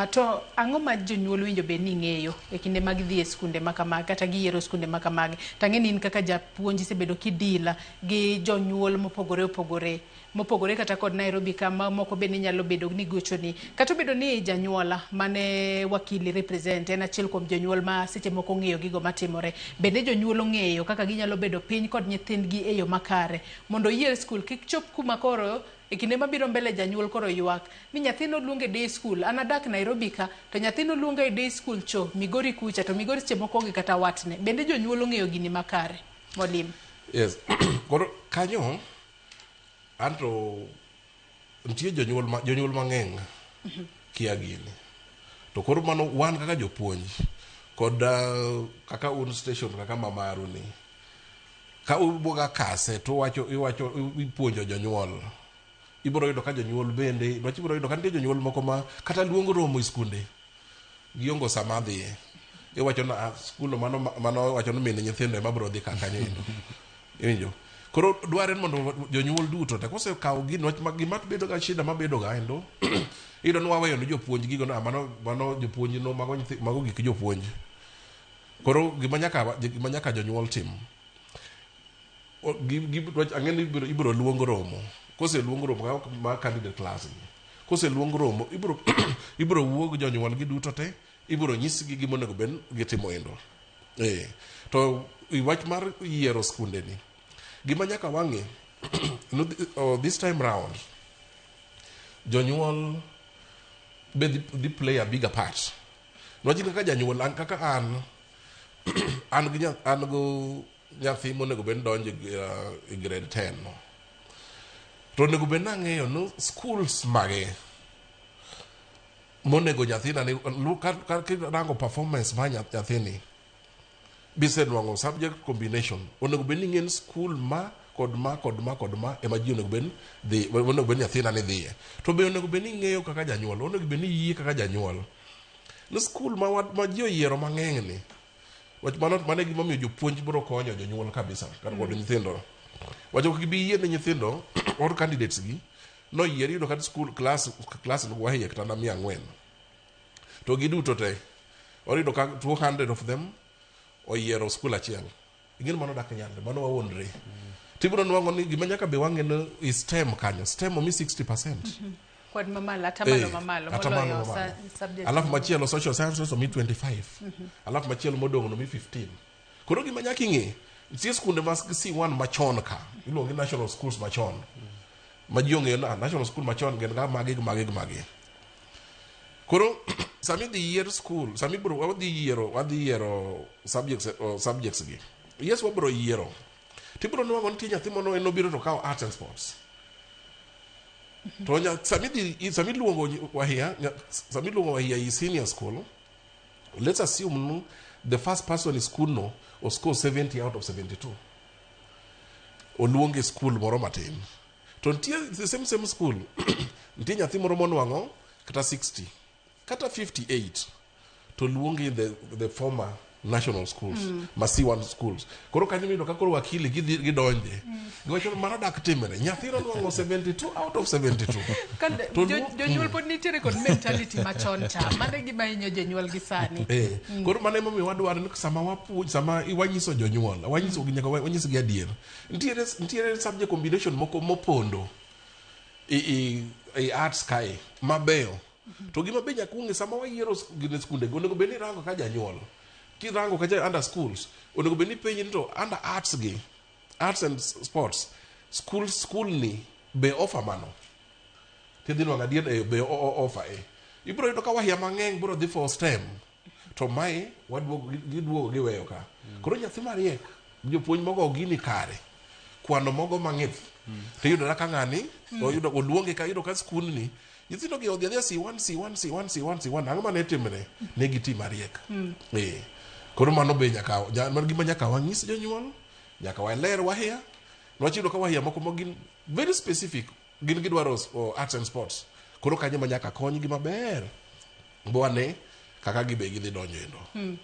To ang'o ma jonyuol winjo bed ni ng'eyo e kinde ma gidhi e skunde ma kamagi kata giyiero skunde ma kamagi? To ang'e ni in kaka japuonj isebedo kidila gi jonyuol mopogore opogore, mopogore kata kod Nairobi kama moko bende nyalo bedo ni gochoni. Kata obedo ni janyuola mane wakili represent en achiel kuom jonyuol ma seche moko ong'eyo gigo matimore. Bende jonyuol ong'eyo kaka ginyalo bedo piny kod nyithindgi e yo makare mondo oyier skul kik chop kuma koro e kinde mabiro mbele janyuol koro ywak ni nyathi noluong e day school, an adak Nairobi ka to nyathi noluong e day school cho Migori kucha, to Migori seche moko onge kata watne. Bende jonyuol ong'eyo gini makare, mwalimu? Yes. Koro kanyo anto nitie jonyuol mang'eny kia gini. To koro mano wan kaka jopuonj kod kaka un station kaka mamaru ni ka uboga kase to wacho iwacho ipuonjo jonyuol, ibiro yudo ka jonyuol bende nwach ibiro yudo ka nitie jonyuol moko ma kata luongo romo e skunde giongo sama dhiye. Iwacho na skul mano wacho ni min nyithindo ema biro dhi kanyo endo. Iwinjo? Koro dwarre ni mondo jonyuol duto te kosekawo gino, wach gima bedo ga shida mabedo ga endo, iyudo ni waweyo ne jopuonj gigo no, mano jopuonj no mago mago gik jopuonj. Koro gima nyaka jonyuol tim, ang'e ni ibiro luong romo. Koseluong romo ma candidate class gi, koseluong romo, ibiro wuog jonyuol gi duto te, ibiro nyisgi gima onego bed gitimo endo. To i wach mar yiero skunde ni, gima nyaka wang'e no, oh, this time round jonyuol be dhi play a bigger part. Nwach kaka janyuol an, kaka an go nyathi monego bed ni donjo e grade 10 no, to onego bed ni ang'eyo ni schools mage monego nyathina ni kirango performance mar nyathini bisenwang'o subject combination, onego bed ni ing'e ni school ma kod ma kod ma kod ma ema ji onego bed dhi, onego bed ni nyathina ni dhiye. To be onego bed ni ing'eyo kaka janyuol, onego bed ni iyie kaka janyuol ni school ma ji oyiero mang'eny ni wach mano e gimomiyo jopuonj biro konyo jonyuol kabisa kar kod nyithindo. Wach ok gibi yie ne nyithindo or candidates gi noyier. Iyudo kata school class wahiye kata na 400 to giduto te oyudo ka 200 of them oyiero school achiel. Ing'eni mano dak nyalre, mano wawuondre. Tibiro nwang'o ni gima nyaka be wang'e ni i STEM kanyo, STEM omi 60%. Kwan mamalo, atamalo mamalo atamalo moloyo mamalo. Subjects. Alafu machielo social sciences omi 25, alafu machielo modong' nomi 15. Koro gima nyaka ing'e, nitie skunde ma C1 machon ka iluongo ni national schools machon ma ji ong'eyo na national school machon gin ga magi gi magi gi magi. Koro sami dhi yier school, sami bro wadhi yiero subjects gi, yes, wabro yiero, tibro nwang'o nitie nyathi mono en obiro to kawo arts and sports to sami luongo wahia sami luongo wahia i senior school, let's assume no, the first person in school no o score 70 out of 72, oluonge school moro matin, to nitie the same school nitie nyathi moro monwang'o kata 60 kata 58 to luongi the former national schools ma C1 schools. Koro kanyo miyudo ka koro wakili gidhi gidonje giwacho ni mano dak timre, nyathi nonwang'o 72 out of 72. To Jonyuol pod nitiere kod mentality machon cha. Mano e gima hinyo jonyuol gi sani. Koro mano emomiyo wadwaro ni sama wapuonj, sama wanyiso jonyuol, wanyiso nyaka wanyisgi adier. Nitiere subject combination moko mopondo i arts kae mabeyo. To gima be nyaka ung'e, sama wayiero gine skunde go, onego bed ni irango ka janyuol kirango kacha under schools, onego bed ni penji ni to under arts gi, arts and sports school ni be offer mano, tidhi nwang'o adier be offer e. Ibiro yudo ka wahia mang'eny biro dhi for STEM, to mae waduogo giduogo giweyo ka. Koro nyathi mariek, jopuonj mogo gini kare kwano mogo mang'ith, tiyudo ka ng'ani oyudo oluonge ka yudo ka skundni nyithindo gi odhi adhiya C1 C1 C1 C1 C1. Ang'o mane timre ne giti mariek? Koro mano be nyaka mano gima nyaka wanyis jonyuol, nyaka waler wahia. Niwach iyudo ka wahia moko ma gin very specific, gin gidwaro arts and sports. Koro kanyo ma nyaka konygi maber bwane kaka gibe gidhi donjo endo.